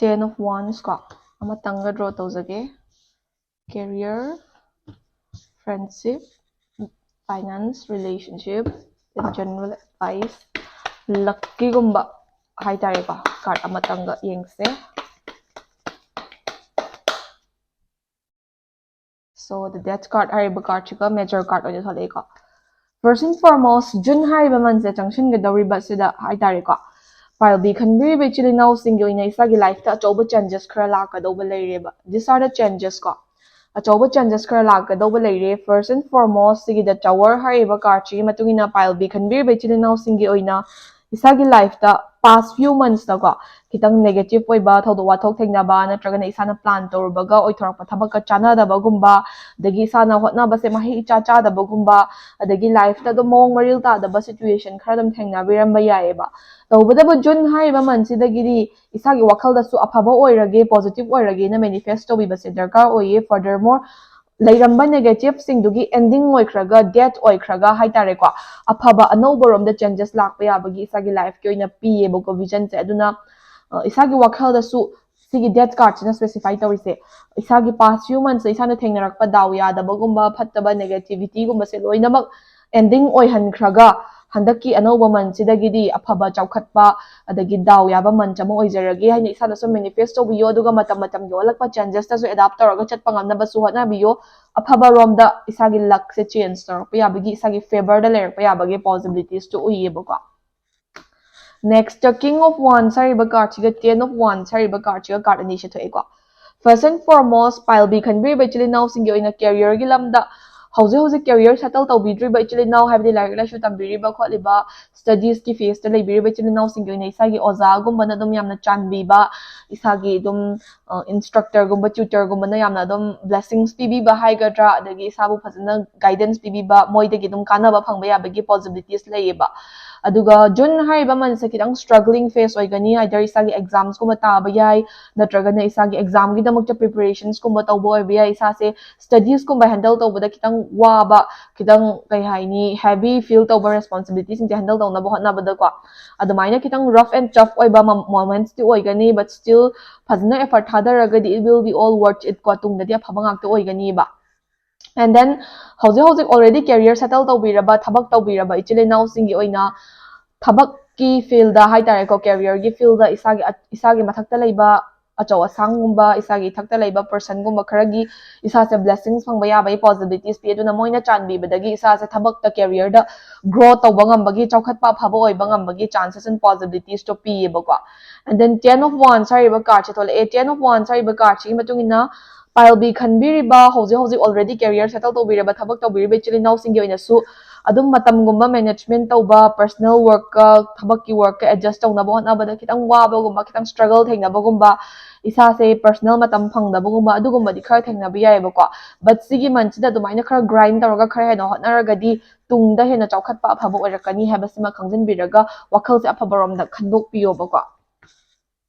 Ten of Wands ꯀꯣ, ꯑꯃꯇꯪꯒ draw ꯇꯧꯖꯒꯦ꯫ Career, friendship, finance, relationship, and general advice, lucky ꯒꯨꯝꯕ ꯍꯥꯏꯇꯥꯔꯦꯀꯣ꯫ Card ꯑꯃꯇꯪꯒ ꯌꯦꯡꯁꯦ꯫ So the Death card ꯍꯥꯏꯔꯤꯕ card ꯁꯤꯒ major card ꯑꯣꯏꯅ ꯊꯣꯛꯂꯛꯑꯦꯀꯣ꯫ First and foremost, June ꯍꯥꯏꯔꯤꯕ month ꯁꯦ ꯆꯪꯁꯤꯟꯒꯗꯧꯔꯤꯕ ꯁꯤꯗ ꯍꯥꯏꯇꯥꯔꯦꯀꯣ, pile B ꯈꯟꯕꯤꯔꯤꯕ ꯏꯆꯤꯜ ꯏꯅꯥꯎꯁꯤꯡꯒꯤ ꯑꯣꯏꯅ ꯏꯁꯥꯒꯤ life ꯇ ꯑꯆꯧꯕ changes ꯈꯔ ꯂꯥꯛꯀꯗꯧꯕ ꯂꯩꯔꯦꯕ꯫ These are the changes ꯀꯣ꯫ ꯑꯆꯧꯕ changes ꯈꯔ ꯂꯥꯛꯀꯗꯧꯕ ꯂꯩꯔꯦ꯫ First and foremost, ꯁꯤꯒꯤ The Tower ꯍꯥꯏꯔꯤꯕ card ꯁꯤꯒꯤ ꯃꯇꯨꯡ ꯏꯟꯅ ꯄꯥꯏꯜ ꯕꯤ ꯈꯟꯕꯤꯔꯤꯕ ꯏꯆꯤꯜ ꯏꯅꯥꯎꯁꯤꯡꯒꯤ ꯑꯣꯏꯅ ꯏꯁꯥꯒꯤ life ꯇ past few months ꯇꯀꯣ ꯈꯤꯇꯪ negative ꯑꯣꯏꯕ ꯊꯧꯗꯣꯛ ꯋꯥꯊꯣꯛ ꯊꯦꯡꯅꯕ, ꯅꯠꯇ꯭ꯔꯒꯅ ꯏꯁꯥꯅ plan ꯇꯧꯔꯨꯕꯒ ꯑꯣꯏꯊꯣꯔꯛꯄ ꯊꯕꯛꯀ ꯆꯥꯟꯅꯗꯕꯒꯨꯝꯕ, ꯑꯗꯒꯤ ꯏꯁꯥꯅ ꯍꯣꯠꯅꯕꯁꯦ ꯃꯍꯩ ꯏꯆꯥ ꯆꯥꯗꯕꯒꯨꯝꯕ, ꯑꯗꯒꯤ life ꯇ ꯑꯗꯨꯝ ꯃꯑꯣꯡ ꯃꯔꯤꯜ ꯇꯥꯗꯕ situation ꯈꯔ ꯑꯗꯨꯝ ꯊꯦꯡꯅꯕꯤꯔꯝꯕ ꯌꯥꯏꯑꯕ꯫ ꯇꯧꯕꯇꯕꯨ June ꯍꯥꯏꯔꯤꯕ month ꯁꯤꯗꯒꯤꯗꯤ ꯏꯁꯥꯒꯤ ꯋꯥꯈꯜꯗꯁꯨ ꯑꯐꯕ ꯑꯣꯏꯔꯒꯦ, positive ꯑꯣꯏꯔꯒꯦꯅ manifest ꯇꯧꯕꯤꯕꯁꯦ ꯗꯔꯀꯥꯔ ꯑꯣꯏꯌꯦ꯫ Furthermore, ꯂꯩꯔꯝꯕ negative ꯁꯤꯡꯗꯨꯒꯤ ending ꯑꯣꯏꯈ꯭ꯔꯒ, death ꯑꯣꯏꯈ꯭ꯔꯒ ꯍꯥꯏꯇꯥꯔꯦꯀꯣ, ꯑꯐꯕ ꯑꯅꯧꯕ ꯔꯣꯝꯗ changes ꯂꯥꯛꯄ ꯌꯥꯕꯒꯤ ꯏꯁꯥꯒꯤ life ꯀꯤ ꯑꯣꯏꯅ ꯄꯤꯌꯦꯕꯀꯣ vision ꯁꯦ꯫ ꯑꯗꯨꯅ ꯑ, ꯏꯁꯥꯒꯤ ꯋꯥꯈꯜꯗꯁꯨ ꯁꯤꯒꯤ death card ꯁꯤꯅ specify ꯇꯧꯔꯤꯁꯦ, ꯏꯁꯥꯒꯤ past few months ꯇ ꯏꯁꯥꯅ ꯊꯦꯡꯅꯔꯛꯄ ꯗꯥꯎ ꯌꯥꯗꯕꯒꯨꯝꯕ, ꯐꯠꯇꯕ negativity ꯒꯨꯝꯕꯁꯦ ꯂꯣꯏꯅꯃꯛ ending ꯑꯣꯏꯍꯟꯈ꯭ꯔꯒ, ꯍꯟꯗꯛꯀꯤ ꯑꯅꯧꯕ month ꯁꯤꯗꯒꯤꯗꯤ ꯑꯐꯕ, ꯆꯥꯎꯈꯠꯄ, ꯑꯗꯒꯤ ꯗꯥꯎ ꯌꯥꯕ month ꯑꯃ ꯑꯣꯏꯖꯔꯒꯦ ꯍꯥꯏꯅ ꯏꯁꯥꯅꯁꯨ manifest ꯇꯧꯕꯤꯌꯣ꯫ ꯑꯗꯨꯒ ꯃꯇꯝ ꯃꯇꯝꯒꯤ ꯑꯣꯜꯂꯛꯄ changes ꯇꯁꯨ adapt ꯇꯧꯔꯒ ꯆꯠꯄ ꯉꯝꯅꯕꯁꯨ ꯍꯣꯠꯅꯕꯤꯌꯣ꯫ ꯑꯐꯕ ꯔꯣꯝꯗ ꯏꯁꯥꯒꯤ luck ꯁꯦ change ꯇꯧꯔꯛꯄ ꯌꯥꯕꯒꯤ, ꯏꯁꯥꯒꯤ favour ꯗ ꯂꯩꯔꯛꯄ ꯌꯥꯕꯒꯤ possibilities ꯇꯨ ꯎꯏꯌꯦꯕꯀꯣ꯫ Next, King of Wands ꯍꯥꯏꯔꯤꯕ card ꯁꯤꯒ Ten of Wands ꯍꯥꯏꯔꯤꯕ card ꯁꯤꯒ card ꯑꯅꯤꯁꯦ ꯊꯣꯛꯑꯦꯀꯣ꯫ First and foremost, ꯄꯥꯏꯜ ꯕꯤ ꯈꯟꯕꯤꯔꯤꯕ ꯏꯆꯤꯜ ꯏꯅꯥꯎꯁꯤꯡꯒꯤ ꯑꯣꯏꯅ career ꯒꯤ ꯂꯝꯗ ꯍꯧꯖꯤꯛ ꯍꯧꯖꯤꯛ career settle ꯇꯧꯕꯤꯗ꯭ꯔꯤꯕ ꯏꯆꯤꯜ ꯏꯅꯥꯎ, ꯍꯥꯏꯕꯗꯤ ꯂꯥꯏꯔꯤꯛ ꯂꯥꯏꯁꯨ ꯇꯝꯕꯤꯔꯤꯕ ꯈꯣꯠꯂꯤꯕ, studies ꯀꯤ phase ꯇ ꯂꯩꯕꯤꯔꯤꯕ ꯏꯆꯤꯜ ꯏꯅꯥꯎꯁꯤꯡꯒꯤ ꯑꯣꯏꯅ ꯏꯁꯥꯒꯤ ꯑꯣꯖꯥꯒꯨꯝꯕꯅ ꯑꯗꯨꯝ ꯌꯥꯝꯅ ꯆꯥꯟꯕꯤꯕ, ꯏꯁꯥꯒꯤ ꯑꯗꯨꯝ, ꯑ, instructor ꯒꯨꯝꯕ, tutor ꯒꯨꯝꯕꯅ ꯌꯥꯝꯅ ꯑꯗꯨꯝ blessings ꯄꯤꯕꯤꯕ ꯍꯥꯏꯒꯗ꯭ꯔꯥ, ꯑꯗꯒꯤ ꯏꯁꯥꯕꯨ ꯐꯖꯅ guidance ꯄꯤꯕꯤꯕ, ꯃꯣꯏꯗꯒꯤ ꯑꯗꯨꯝ ꯀꯥꯟꯅꯕ ꯐꯪꯕ ꯌꯥꯕꯒꯤ possibilities ꯂꯩꯌꯦꯕ꯫ ꯑꯗꯨꯒ June ꯍꯥꯏꯔꯤꯕ month ꯁꯦ ꯈꯤꯇꯪ struggling phase ꯑꯣꯏꯒꯅꯤ, either ꯏꯁꯥꯒꯤ exams ꯀꯨꯝꯕ ꯇꯥꯕ ꯌꯥꯏ, ꯅꯠꯇ꯭ꯔꯒꯅ ꯏꯁꯥꯒꯤ exam ꯒꯤꯗꯃꯛꯇ preparations ꯀꯨꯝꯕ ꯇꯧꯕ ꯑꯣꯏꯕ ꯌꯥꯏ, ꯏꯁꯥꯁꯦ studies ꯀꯨꯝꯕ handle ꯇꯧꯕꯗ ꯈꯤꯇꯪ ꯋꯥꯕ, ꯈꯤꯇꯪ, ꯀꯩ ꯍꯥꯏꯅꯤ, heavy feel ꯇꯧꯕ responsibility ꯁꯤꯡꯁꯦ handle ꯇꯧꯅꯕ ꯍꯣꯠꯅꯕꯗꯀꯣ꯫ ꯑꯗꯨꯃꯥꯏꯅ ꯈꯤꯇꯪ rough and tough ꯑꯣꯏꯕ ꯃ-, moments ꯇꯤ ꯑꯣꯏꯒꯅꯤ, but still ꯐꯖꯅ effort ꯊꯥꯗꯔꯒꯗꯤ it will be all worth it ꯀꯣ, ꯇꯨꯡꯗꯗꯤ ꯑꯐꯕ ꯉꯥꯛꯇ ꯑꯣꯏꯒꯅꯤꯕ꯫ And then ꯍꯧꯖꯤꯛ ꯍꯧꯖꯤꯛ already career settle ꯇꯧꯕꯤꯔꯕ, ꯊꯕꯛ ꯇꯧꯕꯤꯔꯕ ꯏꯆꯤꯜ ꯏꯅꯥꯎꯁꯤꯡꯒꯤ ꯑꯣꯏꯅ ꯊꯕꯛꯀꯤ field ꯗ ꯍꯥꯏꯇꯥꯔꯦꯀꯣ, career ꯒꯤ field ꯗ ꯏꯁꯥꯒꯤ, ꯏꯁꯥꯒꯤ ꯃꯊꯛꯇ ꯂꯩꯕ ꯑꯆꯧ ꯑꯁꯥꯡꯒꯨꯝꯕ, ꯏꯁꯥꯒꯤ ꯏꯊꯛꯇ ꯂꯩꯕ person ꯒꯨꯝꯕ ꯈꯔꯒꯤ ꯏꯁꯥꯁꯦ blessings ꯐꯪꯕ ꯌꯥꯕꯒꯤ possibilities ꯄꯤ꯫ ꯑꯗꯨꯅ ꯃꯣꯏꯅ ꯆꯥꯟꯕꯤꯕꯗꯒꯤ ꯏꯁꯥꯁꯦ ꯊꯕꯛꯇ, career ꯗ grow ꯇꯧꯕ ꯉꯝꯕꯒꯤ, ꯆꯥꯎꯈꯠꯄ ꯑꯐꯕ ꯑꯣꯏꯕ ꯉꯝꯕꯒꯤ chances and possibilities ꯇꯣ ꯄꯤꯌꯦꯕꯀꯣ꯫ And then Ten of Wands ꯍꯥꯏꯔꯤꯕ card ꯁꯦ ꯊꯣꯛꯂꯛꯑꯦ꯫ Ten of Wands ꯍꯥꯏꯔꯤꯕ card ꯁꯤꯒꯤ ꯃꯇꯨꯡ ꯏꯟꯅ Pile B ꯈꯟꯕꯤꯔꯤꯕ, ꯍꯧꯖꯤꯛ ꯍꯧꯖꯤꯛ already career settle ꯇꯧꯕꯤꯔꯕ, ꯊꯕꯛ ꯇꯧꯕꯤꯔꯤꯕ ꯏꯆꯤꯜ ꯏꯅꯥꯎꯁꯤꯡꯒꯤ ꯑꯣꯏꯅꯁꯨ ꯑꯗꯨꯝ ꯃꯇꯝꯒꯨꯝꯕ management ꯇꯧꯕ, personal workꯀ ꯊꯕꯛꯀꯤ workꯀ adjust ꯇꯧꯅꯕ ꯍꯣꯠꯅꯕꯗ ꯈꯤꯇꯪ ꯋꯥꯕꯒꯨꯝꯕ, ꯈꯤꯇꯪ struggle ꯊꯦꯡꯅꯕꯒꯨꯝꯕ, ꯏꯁꯥꯁꯦ personal ꯃꯇꯝ ꯐꯪꯗꯕꯒꯨꯝꯕ, ꯑꯗꯨꯒꯨꯝꯕꯗꯤ ꯈꯔ ꯊꯦꯡꯅꯕ ꯌꯥꯏꯑꯕꯀꯣ꯫ But ꯁꯤꯒꯤ monthꯁꯤꯗ ꯑꯗꯨꯃꯥꯏꯅ ꯈꯔ grind ꯇꯧꯔꯒ ꯈꯔ ꯍꯦꯟꯅ ꯍꯣꯠꯅꯔꯒꯗꯤ ꯇꯨꯡꯗ ꯍꯦꯟꯅ ꯆꯥꯎꯈꯠꯄ ꯑꯐꯕ ꯑꯣꯏꯔꯛꯀꯅꯤ ꯍꯥꯏꯕꯁꯤꯃ ꯈꯪꯖꯤꯟꯕꯤꯔꯒ ꯋꯥꯈꯜꯁꯦ ꯑꯐꯕꯔꯣꯝꯗ ꯈꯟꯗꯣꯛꯄꯤꯌꯣꯕꯀꯣ꯫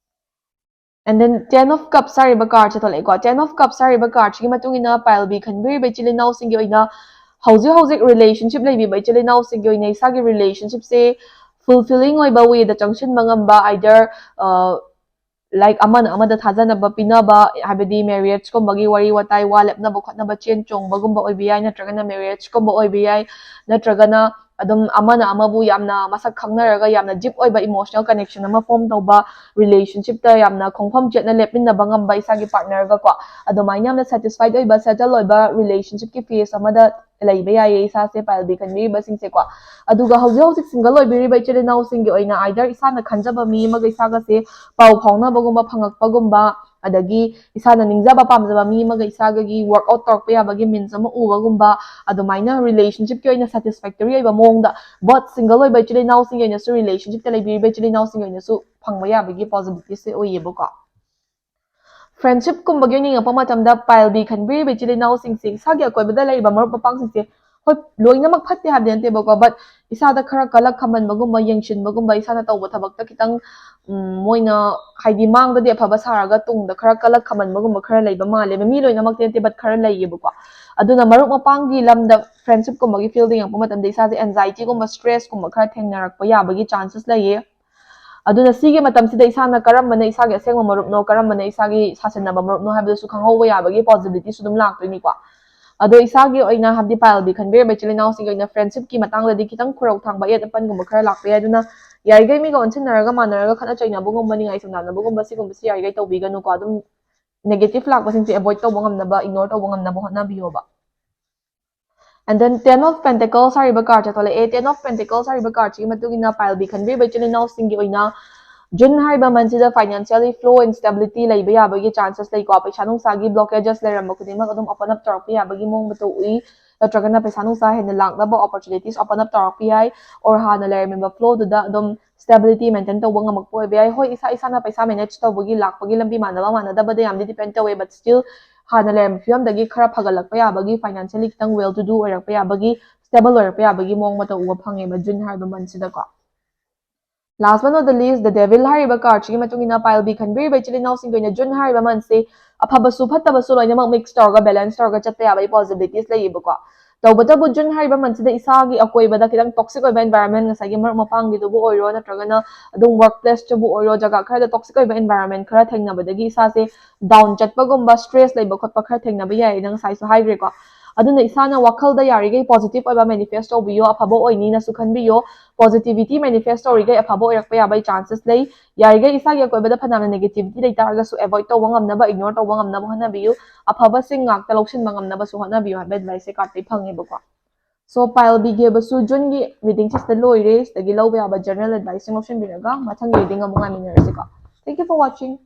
And then Ten of Cups ꯍꯥꯏꯔꯤꯕ cardꯁꯦ ꯊꯣꯛꯂꯛꯑꯦꯀꯣ꯫ Ten of Cups ꯍꯥꯏꯔꯤꯕ cardꯁꯤꯒꯤ ꯃꯇꯨꯡ ꯏꯟꯅ pile B ꯈꯟꯕꯤꯔꯤꯕ ꯏꯆꯤꯜ ꯏꯅꯥꯎꯁꯤꯡꯒꯤ ꯑꯣꯏꯅ ꯍꯧꯖꯤꯛ ꯍꯧꯖꯤꯛ relationship ꯂꯩꯕꯤꯕ ꯏꯆꯤꯜ ꯏꯅꯥꯎꯁꯤꯡꯒꯤ ꯑꯣꯏꯅ ꯏꯁꯥꯒꯤ relationshipꯁꯦ fulfilling ꯑꯣꯏꯕ wayꯗ ꯆꯪꯁꯤꯟꯕ ꯉꯝꯕ, either like ꯑꯃꯅ ꯑꯃꯗ ꯊꯥꯖꯅꯕ ꯄꯤꯅꯕ, ꯍꯥꯏꯕꯗꯤ marriageꯀꯨꯝꯕꯒꯤ ꯋꯥꯔꯤ ꯋꯥꯇꯥꯏ, ꯋꯥ ꯂꯦꯞꯅꯕ ꯈꯣꯠꯅꯕ, ꯆꯦꯟ ꯆꯣꯡꯕꯒꯨꯝꯕ ꯑꯣꯏꯕ ꯌꯥꯏ, ꯅꯠꯇ꯭ꯔꯒꯅ marriageꯀꯨꯝꯕ ꯑꯣꯏꯕ ꯌꯥꯏ, ꯅꯠꯇ꯭ꯔꯒꯅ ꯑꯗꯨꯝ ꯑꯃꯅ ꯑꯃꯕꯨ ꯌꯥꯝꯅ ꯃꯁꯛ ꯈꯪꯅꯔꯒ ꯌꯥꯝꯅ deep ꯑꯣꯏꯕ emotional connection ꯑꯃ form ꯇꯧꯕ, relationshipꯇ ꯌꯥꯝꯅ ꯈꯣꯡꯐꯝ ꯆꯦꯠꯅ ꯂꯦꯞꯃꯤꯟꯅꯕ ꯉꯝꯕ ꯏꯁꯥꯒꯤ partnerꯒꯀꯣ, ꯑꯗꯨꯃꯥꯏꯅ ꯌꯥꯝꯅ satisfied ꯑꯣꯏꯕ, settle ꯑꯣꯏꯕ relationshipꯀꯤ phase ꯑꯃꯗ ꯂꯩꯕ ꯌꯥꯏꯌꯦ ꯏꯁꯥꯁꯦ pile B ꯈꯟꯕꯤꯔꯤꯕꯁꯤꯡꯁꯦꯀꯣ꯫ ꯑꯗꯨꯒ ꯍꯧꯖꯤꯛ ꯍꯧꯖꯤꯛ single ꯑꯣꯏꯕꯤꯔꯤꯕ ꯏꯆꯤꯜ ꯏꯅꯥꯎꯁꯤꯡꯒꯤ ꯑꯣꯏꯅ either ꯏꯁꯥꯅ ꯈꯟꯖꯕ ꯃꯤ ꯑꯃꯒ ꯏꯁꯥꯒꯁꯦ ꯄꯥꯎ ꯐꯥꯎꯅꯕꯒꯨꯝꯕ ꯐꯪꯉꯛꯄꯒꯨꯝꯕ, ꯑꯗꯒꯤ ꯏꯁꯥꯅ ꯅꯤꯡꯖꯕ ꯄꯥꯝꯖꯕ ꯃꯤ ꯑꯃꯒ ꯏꯁꯥꯒꯒꯤ work out ꯇꯧꯔꯛꯄ ꯌꯥꯕꯒꯤ means ꯑꯃ ꯎꯕꯒꯨꯝꯕ, ꯑꯗꯨꯃꯥꯏꯅ relationshipꯀꯤ ꯑꯣꯏꯅ satisfactory ꯑꯣꯏꯕ ꯃꯑꯣꯡꯗ both single ꯑꯣꯏꯕ ꯏꯆꯤꯜ ꯏꯅꯥꯎꯁꯤꯡꯒꯤ ꯑꯣꯏꯅꯁꯨ, relationshipꯇ ꯂꯩꯕꯤꯔꯤꯕ ꯏꯆꯤꯜ ꯏꯅꯥꯎꯁꯤꯡꯒꯤ ꯑꯣꯏꯅꯁꯨ ꯐꯪꯕ ꯌꯥꯕꯒꯤ possibilityꯁꯦ ꯎꯏꯌꯦꯕꯀꯣ꯫ Friendshipꯀꯨꯝꯕꯒꯤ ꯑꯣꯏꯅ ꯌꯦꯡꯉꯛꯄ ꯃꯇꯝꯗ pile B ꯈꯟꯕꯤꯔꯤꯕ ꯏꯆꯤꯜ ꯏꯅꯥꯎꯁꯤꯡꯁꯦ ꯏꯁꯥꯒꯤ ꯑꯀꯣꯏꯕꯗ ꯂꯩꯔꯤꯕ ꯃꯔꯨꯞ ꯃꯄꯥꯡꯁꯤꯡꯁꯦ, ꯍꯣꯏ, ꯂꯣꯏꯅꯃꯛ ꯐꯠꯇꯦ ꯍꯥꯏꯕꯗꯤ ꯅꯠꯇꯦꯕꯀꯣ, but ꯏꯁꯥꯗ ꯈꯔ ꯀꯂꯛ ꯈꯝꯍꯟꯕꯒꯨꯝꯕ, ꯌꯦꯡꯁꯤꯟꯕꯒꯨꯝꯕ, ꯏꯁꯥꯅ ꯇꯧꯕ ꯊꯕꯛꯇ ꯈꯤꯇꯪ ꯎꯝ, ꯃꯣꯏꯅ ꯍꯥꯏꯗꯤ ꯃꯥꯡꯗꯗꯤ ꯑꯐꯕ ꯁꯥꯔꯒ ꯇꯨꯡꯗ ꯈꯔ ꯀꯂꯛ ꯈꯝꯍꯟꯕꯒꯨꯝꯕ ꯈꯔ ꯂꯩꯕ ꯃꯥꯜꯂꯦꯕ꯫ ꯃꯤ ꯂꯣꯏꯅꯃꯛꯇꯤ ꯅꯠꯇꯦ, but ꯈꯔ ꯂꯩꯌꯦꯕꯀꯣ꯫ ꯑꯗꯨꯅ ꯃꯔꯨꯞ ꯃꯄꯥꯡꯒꯤ ꯂꯝꯗ, friendshipꯀꯨꯝꯕꯒꯤ fieldꯗ ꯌꯦꯡꯉꯛꯄ ꯃꯇꯝꯗ ꯏꯁꯥꯁꯦ anxietyꯒꯨꯝꯕ, stressꯀꯨꯝꯕ ꯈꯔ ꯊꯦꯡꯅꯔꯛꯄ ꯌꯥꯕꯒꯤ chances ꯂꯩꯌꯦ꯫ ꯑꯗꯨꯅ ꯁꯤꯒꯤ ꯃꯇꯝꯁꯤꯗ ꯏꯁꯥꯅ ꯀꯔꯝꯕꯅ ꯏꯁꯥꯒꯤ ꯑꯁꯦꯡꯕ ꯃꯔꯨꯞꯅꯣ, ꯀꯔꯝꯕꯅ ꯏꯁꯥꯒꯤ ꯁꯥꯁꯤꯟꯅꯕ ꯃꯔꯨꯞꯅꯣ ꯍꯥꯏꯕꯗꯨꯁꯨ ꯈꯪꯍꯧꯕ ꯌꯥꯕꯒꯤ possibilityꯁꯨ ꯑꯗꯨꯝ ꯂꯥꯛꯇꯣꯏꯅꯤꯀꯣ꯫ ꯑꯗꯣ ꯏꯁꯥꯒꯤ ꯑꯣꯏꯅ, ꯍꯥꯏꯕꯗꯤ pile B ꯈꯟꯕꯤꯔꯕ ꯏꯆꯤꯜ ꯏꯅꯥꯎꯁꯤꯡꯒꯤ ꯑꯣꯏꯅ friendshipꯀꯤ ꯃꯇꯥꯡꯗꯗꯤ ꯈꯤꯇꯪ ꯈꯨꯔꯧ ꯊꯥꯡꯕ, ꯑꯌꯦꯠ ꯑꯄꯟꯒꯨꯝꯕ ꯈꯔ ꯂꯥꯛꯄ ꯌꯥꯏ꯫ ꯑꯗꯨꯅ ꯌꯥꯔꯤꯈꯩ ꯃꯤꯒ ꯑꯣꯟꯁꯤꯟꯅꯔꯒ ꯃꯥꯟꯅꯔꯒ ꯈꯠꯅ ꯆꯩꯅꯕꯒꯨꯝꯕ, ꯅꯤꯡꯉꯥꯏ ꯁꯪꯗꯥꯅꯕꯒꯨꯝꯕ, ꯁꯤꯒꯨꯝꯕꯁꯤ ꯌꯥꯔꯤꯈꯩ ꯇꯧꯕꯤꯒꯅꯨꯀꯣ꯫ ꯑꯗꯨꯝ negative ꯂꯥꯛꯄꯁꯤꯡꯁꯦ avoid ꯇꯧꯕ ꯉꯝꯅꯕ, ignore ꯇꯧꯕ ꯉꯝꯅꯕ ꯍꯣꯠꯅꯕꯤꯌꯣꯕ꯫ And then Ten of Pentacles ꯍꯥꯏꯔꯤꯕ cardꯁꯦ ꯊꯣꯛꯂꯛꯑꯦ꯫ Ten of Pentacles ꯍꯥꯏꯔꯤꯕ cardꯁꯤꯒꯤ ꯃꯇꯨꯡ ꯏꯟꯅ pile B ꯈꯟꯕꯤꯔꯤꯕ ꯏꯆꯤꯜ ꯏꯅꯥꯎꯁꯤꯡꯒꯤ ꯑꯣꯏꯅ June ꯍꯥꯏꯔꯤꯕ monthꯁꯤꯗ financially flow and stability ꯂꯩꯕ ꯌꯥꯕꯒꯤ chances ꯂꯩꯀꯣ꯫ ꯄꯩꯁꯥ ꯅꯨꯡꯁꯥꯒꯤ blockages ꯂꯩꯔꯝꯕ ꯈꯨꯗꯤꯡꯃꯛ ꯑꯗꯨꯝ open up ꯇꯧꯔꯛꯄ ꯌꯥꯕꯒꯤ ꯃꯑꯣꯡ ꯃꯇꯧ ꯎꯏ, ꯅꯠꯇ꯭ꯔꯒꯅ ꯄꯩꯁꯥ ꯅꯨꯡꯁꯥ ꯍꯦꯟꯅ ꯂꯥꯛꯅꯕ opportunities open up ꯇꯧꯔꯛꯄ ꯌꯥꯏ꯫ Or ꯍꯥꯟꯅ ꯂꯩꯔꯝꯃꯤꯕ flowꯗꯨꯗ ꯑꯗꯨꯝ stability maintain ꯇꯧꯕ ꯉꯝꯃꯛꯄ ꯑꯣꯏꯕ ꯌꯥꯏ꯫ ꯍꯣꯏ, ꯏꯁꯥ ꯏꯁꯥꯅ ꯄꯩꯁꯥ manage ꯇꯧꯕꯒꯤ ꯂꯥꯛꯄꯒꯤ ꯂꯝꯕꯤ ꯃꯥꯟꯅꯕ ꯃꯥꯟꯅꯗꯕꯗ ꯌꯥꯝꯗꯤ depend ꯇꯧꯋꯦ, but still ꯍꯥꯟꯅ ꯂꯩꯔꯝꯕ ꯐꯤꯕꯝꯗꯒꯤ ꯈꯔ ꯐꯒꯠꯂꯛꯄ ꯌꯥꯕꯒꯤ, financially ꯈꯤꯇꯪ well to do ꯑꯣꯏꯔꯛꯄ ꯌꯥꯕꯒꯤ, stable ꯑꯣꯏꯔꯛꯄ ꯌꯥꯕꯒꯤ ꯃꯑꯣꯡ ꯃꯇꯧ ꯎꯕ ꯐꯪꯉꯦꯕ June ꯍꯥꯏꯔꯤꯕ monthꯁꯤꯗꯀꯣ꯫ Last but not the least, the devil ꯍꯥꯏꯔꯤꯕ cardꯁꯤꯒꯤ ꯃꯇꯨꯡ ꯏꯟꯅ pile B ꯈꯟꯕꯤꯔꯤꯕ ꯏꯆꯤꯜ ꯏꯅꯥꯎꯁꯤꯡꯒꯤ ꯑꯣꯏꯅ June ꯍꯥꯏꯔꯤꯕ monthꯁꯤ ꯑꯐꯕꯁꯨ ꯐꯠꯇꯕꯁꯨ ꯂꯣꯏꯅꯃꯛ mix ꯇꯧꯔꯒ, balance ꯇꯧꯔꯒ ꯆꯠꯄ ꯌꯥꯕꯒꯤ possibilities ꯂꯩꯌꯦꯕꯀꯣ꯫ ꯇꯧꯕꯇꯕꯨ June ꯍꯥꯏꯔꯤꯕ monthꯁꯤꯗ ꯏꯁꯥꯒꯤ ꯑꯀꯣꯏꯕꯗ ꯈꯤꯇꯪ toxic ꯑꯣꯏꯕ environment, ꯉꯁꯥꯏꯒꯤ ꯃꯔꯨꯞ ꯃꯄꯥꯡꯒꯤꯗꯨꯕꯨ ꯑꯣꯏꯔꯣ, ꯅꯠꯇ꯭ꯔꯒꯅ ꯑꯗꯨꯝ workplaceꯇꯕꯨ ꯑꯣꯏꯔꯣ, ꯖꯒꯥ ꯈꯔꯗ toxic ꯑꯣꯏꯕ environment ꯈꯔ ꯊꯦꯡꯅꯕꯗꯒꯤ ꯏꯁꯥꯁꯦ down ꯆꯠꯄꯒꯨꯝꯕ, stress ꯂꯩꯕ ꯈꯣꯠꯄ ꯈꯔ ꯊꯦꯡꯅꯕ ꯌꯥꯏ, ꯅꯪ ꯉꯁꯥꯏꯁꯨ ꯍꯥꯏꯈ꯭ꯔꯦꯀꯣ꯫ ꯑꯗꯨꯅ ꯏꯁꯥꯅ ꯋꯥꯈꯜꯗ ꯌꯥꯔꯤꯈꯩ positive ꯑꯣꯏꯕ manifest ꯇꯧꯕꯤꯌꯣ, ꯑꯐꯕ ꯑꯣꯏꯅꯤꯅꯁꯨ ꯈꯟꯕꯤꯌꯣ꯫ Positivity manifest ꯇꯧꯔꯤꯈꯩ ꯑꯐꯕ ꯑꯣꯏꯔꯛꯄ ꯌꯥꯕꯒꯤ chances ꯂꯩ꯫ ꯌꯥꯔꯤꯈꯩ ꯏꯁꯥꯒꯤ ꯑꯀꯣꯏꯕꯗ ꯐꯅꯌꯥꯝꯅ negativity ꯂꯩ ꯇꯥꯔꯒꯁꯨ avoid ꯇꯧꯕ ꯉꯝꯅꯕ, ignore ꯇꯧꯕ ꯉꯝꯅꯕ ꯍꯣꯠꯅꯕꯤꯌꯨ꯫ ꯑꯐꯕꯁꯤꯡ ꯉꯥꯛꯇ ꯂꯧꯁꯤꯟꯕ ꯉꯝꯅꯕꯁꯨ ꯍꯣꯠꯅꯕꯤꯌꯨ ꯍꯥꯏꯕ adviceꯁꯦ cardꯇꯒꯤ ꯐꯪꯉꯦꯕꯀꯣ꯫ So pile Bꯒꯤ ꯑꯣꯏꯕꯁꯨ Juneꯒꯤ readingꯁꯦ ꯁꯤꯗ ꯂꯣꯏꯔꯦ꯫ ꯁꯤꯗꯒꯤ ꯂꯧꯕ ꯌꯥꯕ general adviceꯁꯤꯡ ꯂꯧꯁꯤꯟꯕꯤꯔꯒ ꯃꯊꯪꯒꯤ reading ꯑꯃꯨꯛ ꯉꯥꯏꯃꯤꯟꯅꯔꯁꯤꯀꯣ꯫ Thank you for watching.